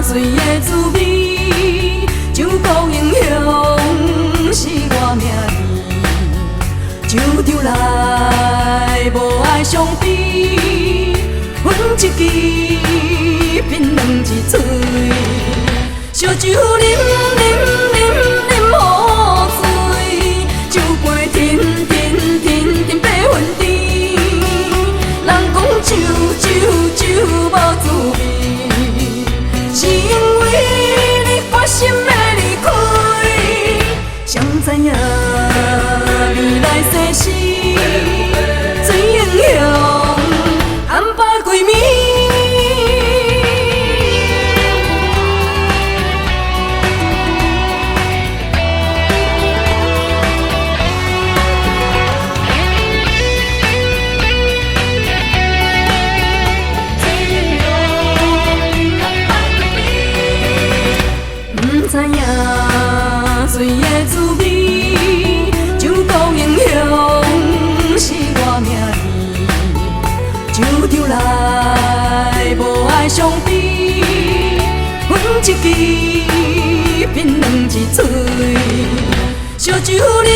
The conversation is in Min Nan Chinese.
水的滋味，酒國英雄是我名字，酒場內無愛相比，分一支變兩支喙，燒酒啉啉啉啉予醉，酒杯天天天天爬雲頂。人講酒酒酒無滋味，是因為你決心欲離開。誰知影未來世事，水英雄坦白歸暝。毋知影水的滋味，酒國英雄是我名字，酒場內無愛相比，分一支變兩支喙，燒酒啉。